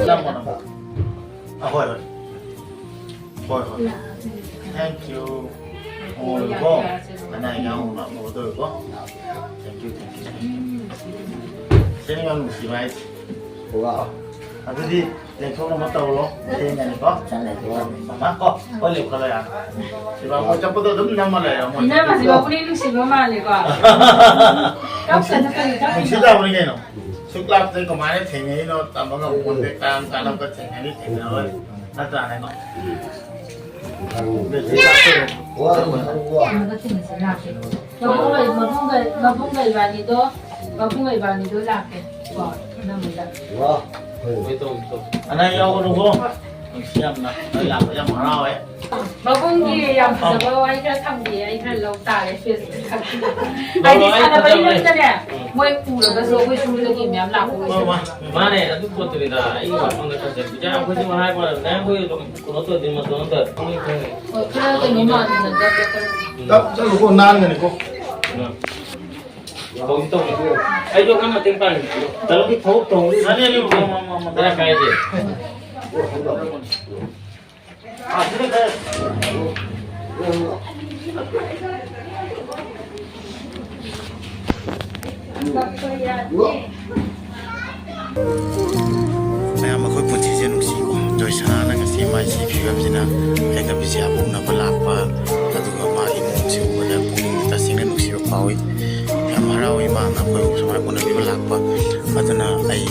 ꯅꯝꯃꯣ, ꯅꯝꯃꯣ꯫ ꯑ, ꯍꯣꯏ, ꯍꯣꯏ꯫ ꯍꯣꯏ, ꯍꯣꯏ꯫ Thank you꯫ ꯑꯣ, ꯀꯣ꯫ ꯑꯅꯥ ꯑꯌꯦꯛ ꯌꯥꯎꯔꯝꯃꯣꯏꯀꯣ꯫ Thank you, thank you, thank you꯫ ꯁꯤꯅ ꯌꯥꯝ ꯅꯨꯡꯁꯤꯕ ꯍꯥꯏꯁꯦ꯫ ꯋꯥꯎ꯫ ꯑꯗꯨꯗꯤ ꯂꯦꯡꯊꯣꯛꯅꯕ ꯇꯧꯔꯣ꯫ ꯊꯦꯡꯉꯅꯤꯀꯣ꯫ ꯃꯃꯥ ꯀꯣ꯫ ꯍꯣꯏ, ꯂꯦꯞꯈꯠꯂꯣ ꯌꯥꯔꯦ꯫ ꯁꯤꯕꯥ ꯃꯣꯏ ꯆꯠꯄꯗꯣ ꯑꯗꯨꯝ ꯅꯝꯃ ꯂꯩꯔꯣ ꯃꯣꯏ꯫ ꯏꯅꯝꯃꯁꯤꯕ ꯄꯨꯛꯅꯤꯡ ꯅꯨꯡꯁꯤꯕ ꯃꯥꯜꯂꯦꯀꯣ꯫ ꯀꯞꯇꯅ ꯀꯔꯤ ꯀꯞꯄꯤꯅꯣ? ꯅꯨꯡꯁꯤꯗꯕꯅꯤ ꯀꯩꯅꯣ꯫ ꯁꯨꯛ ꯂꯥꯞꯇꯦ ꯀꯃꯥꯏꯅ ꯊꯦꯡꯅꯩꯅꯣ ꯇꯝꯕ ꯉꯝꯄꯣꯟꯇꯦ꯫ ꯀꯔꯝ ꯀꯥꯟꯗ ꯊꯦꯡꯅꯅꯤ ꯊꯦꯡꯅꯔꯣꯏ꯫ ꯅꯠꯇ꯭ꯔꯥꯅꯦꯀꯣ? ꯃꯕꯨꯡꯒ ꯃꯕꯨꯡꯒ ꯃꯕꯨꯡꯒ ꯏꯕꯥꯅꯤꯗꯣ ꯃꯕꯨꯡꯒ ꯏꯕꯥꯅꯤꯗꯣ ꯂꯥꯛꯀꯦ ꯀꯣ ꯅꯝꯕꯗ꯫ ꯑꯅꯥ ꯌꯥꯎꯒꯅꯨꯀꯣ꯫ ꯅꯨꯡꯁꯤ ꯌꯥꯝꯅ ꯅꯣꯏ ꯂꯥꯛꯄ ꯌꯥꯝ ꯍꯔꯥꯎꯋꯦ꯫ ꯃꯕꯨꯡꯒꯤ ꯌꯥꯝ ꯐꯖꯕ ꯋꯥꯍꯩ ꯈꯔ ꯊꯝꯕꯤꯌꯦ ꯑꯩ ꯈꯔ ꯂꯧ ꯇꯥꯔꯦ ꯐꯦꯁꯕꯨꯛ ꯍꯥꯏꯗꯤ ꯁꯥꯟꯅꯕ ꯌꯨꯝꯗꯅꯦ ꯃꯣꯏ ꯎꯔꯒꯁꯨ ꯑꯩꯈꯣꯏ ꯁꯨꯔꯗꯒꯤ ꯃꯌꯥꯝ ꯂꯥꯛꯄ ꯑꯣꯏꯁꯦ꯫ ꯃꯥꯅꯦ ꯑꯗꯨ ꯄꯣꯠꯇꯨꯅꯤꯗ ꯑꯩꯒꯤ ꯋꯥꯐꯝꯗ ꯈꯟꯖꯕ ꯑꯩꯈꯣꯏꯁꯨ ꯍꯥꯏꯕ ꯋꯥꯅꯤ ꯑꯩꯈꯣꯏ ꯑꯗꯨꯝ ꯀꯩꯅꯣ ꯇꯧꯗꯦ ꯃꯇꯝ ꯑꯃꯗ ꯈꯪꯉꯤ ꯈꯪꯉꯤ꯫ ꯍꯣꯏ ꯈꯔ ꯀꯩꯅꯣ ꯃꯥꯟꯅꯗꯕ ꯈꯔ꯫ ꯆꯠꯂꯨꯀꯣ ꯅꯥꯟꯒꯅꯤꯀꯣ꯫ ꯇꯧꯁꯤ ꯇꯧꯁꯤ꯫ ꯑꯩꯁꯨ ꯑꯉꯥꯡ ꯃꯇꯦꯡ ꯄꯥꯡꯉꯤ꯫ ꯇꯂꯞꯀꯤ ꯊꯕꯛ ꯇꯧꯍꯧꯔꯤ꯫ ꯃꯥꯅꯦ, ꯑꯅꯤ ꯃꯃꯥ, ꯃꯃꯥ, ꯃꯃꯥ꯫ ꯕꯦꯔꯥ ꯀꯥꯏꯗꯦ꯫ ꯃꯌꯥꯝ ꯑꯩꯈꯣꯏ ꯄꯨꯟꯁꯤꯁꯦ ꯅꯨꯡꯁꯤꯀꯣ꯫ ꯖꯣꯏꯁꯅꯥꯅ ꯉꯁꯤ ꯃꯥꯏꯁꯤ ꯐꯤꯕꯝꯁꯤꯅ ꯑꯩꯒ ꯕꯤꯖꯤꯌꯥ ꯎꯅꯕ ꯂꯥꯛꯄ, ꯑꯗꯨꯒ ꯃꯥꯒꯤ ꯃꯑꯣꯡꯁꯦ ꯎꯕꯗ ꯄꯨꯛꯅꯤꯡ ꯇꯁꯦꯡꯅ ꯅꯨꯡꯁꯤꯕ ꯐꯥꯎꯏ꯫ ꯌꯥꯝ ꯍꯔꯥꯎꯏ ꯃꯥꯅ ꯑꯩꯈꯣꯏꯕꯨ ꯁꯨꯃꯥꯏꯅ ꯎꯅꯕꯤꯕ ꯂꯥꯛꯄ꯫ ꯑꯗꯨꯅ ꯑꯩ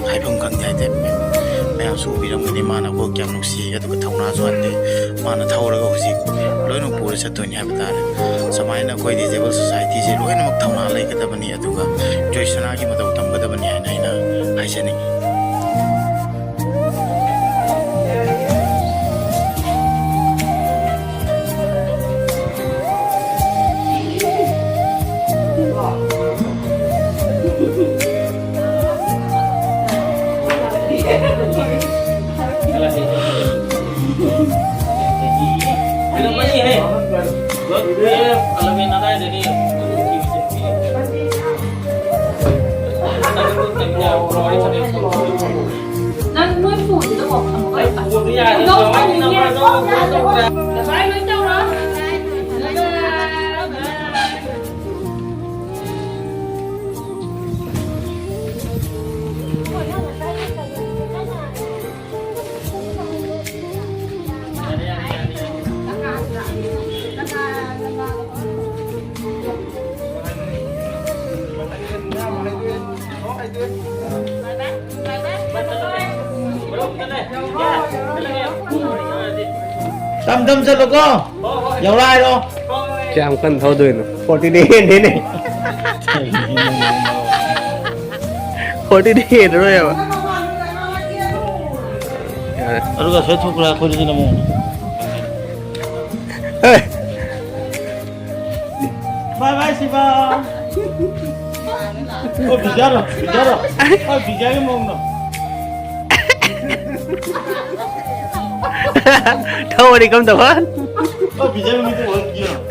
ꯍꯥꯏꯐꯝ ꯈꯪꯗꯦ ꯍꯥꯏꯇꯥꯔꯦ꯫ ꯃꯌꯥꯝꯁꯨ ꯎꯕꯤꯔꯝꯒꯅꯤ ꯃꯥꯅ ꯑꯩꯈꯣꯏ ꯀꯌꯥꯝ ꯅꯨꯡꯁꯤ, ꯑꯗꯨꯒ ꯊꯧꯅꯥꯁꯨ ꯍꯟꯗꯦ꯫ ꯃꯥꯅ ꯊꯧꯔꯒ ꯍꯧꯖꯤꯛ ꯂꯣꯏꯅꯃꯛ ꯄꯨꯔ ꯆꯠꯇꯣꯏꯅꯤ ꯍꯥꯏꯕ ꯇꯥꯔꯦ꯫ ꯁꯨꯃꯥꯏꯅ ꯑꯩꯈꯣꯏ disabled societyꯁꯦ ꯂꯣꯏꯅꯃꯛ ꯊꯧꯅꯥ ꯂꯩꯒꯗꯕꯅꯤ, ꯑꯗꯨꯒ ꯖꯣꯏꯁꯅꯥꯒꯤ ꯃꯇꯧ ꯇꯝꯒꯗꯕꯅꯤ ꯍꯥꯏꯅ ꯑꯩꯅ ꯍꯥꯏꯖꯅꯤꯡꯉꯤ꯫ ꯅꯪ ꯅꯣꯏ ꯐꯣꯟꯗꯨꯗ ꯀꯣ ꯊꯝꯃꯣ꯫ ꯑꯩ ꯐꯣꯟꯗꯨ ꯌꯥꯗꯦ꯫ ꯅꯣ, ꯅꯣ, ꯅꯣ, ꯅꯣ, ꯅꯣ꯫ ꯕꯥꯏ ꯂꯣꯏ ꯇꯧꯔꯣ꯫ ꯇꯝ ꯇꯝ ꯆꯠꯂꯨꯀꯣ꯫ ꯌꯧꯔꯛꯑꯣ ꯍꯥꯏꯔꯣ꯫ ꯀꯌꯥꯝ ꯀꯟꯅ ꯊꯧꯗꯣꯏꯅꯣ? ꯐꯣꯔꯇꯤꯗꯤ ꯍꯦꯟꯗꯦꯅꯦ꯫ ꯐꯣꯔꯇꯤꯗꯤ ꯍꯦꯟꯂꯔꯣꯏꯕ꯫ ꯌꯥꯔꯦ꯫ ꯑꯗꯨꯒ ꯁ꯭ꯋꯥꯏ ꯊꯣꯛꯈ꯭ꯔꯦ ꯑꯩꯈꯣꯏꯗꯁꯨ ꯅꯃꯨꯛ꯫ ꯑꯦ꯫ ꯕꯥꯏ ꯕꯥꯏ ꯁꯤꯕꯥ꯫ ꯑꯣ, ꯕꯤꯖꯥꯔꯣ, ꯕꯤꯖꯥꯔꯣ꯫ ꯑꯣ, ꯕꯤꯖꯥꯒꯤ ꯃꯑꯣꯡꯗꯣ꯫ ꯊꯧꯕꯗꯤ ꯀꯝ ꯇꯧꯕ? ꯑꯣ, ꯕꯤꯖꯥꯒꯤ ꯃꯃꯤꯠꯇꯣ ꯑꯣꯏ ꯌꯦꯡꯉꯣ꯫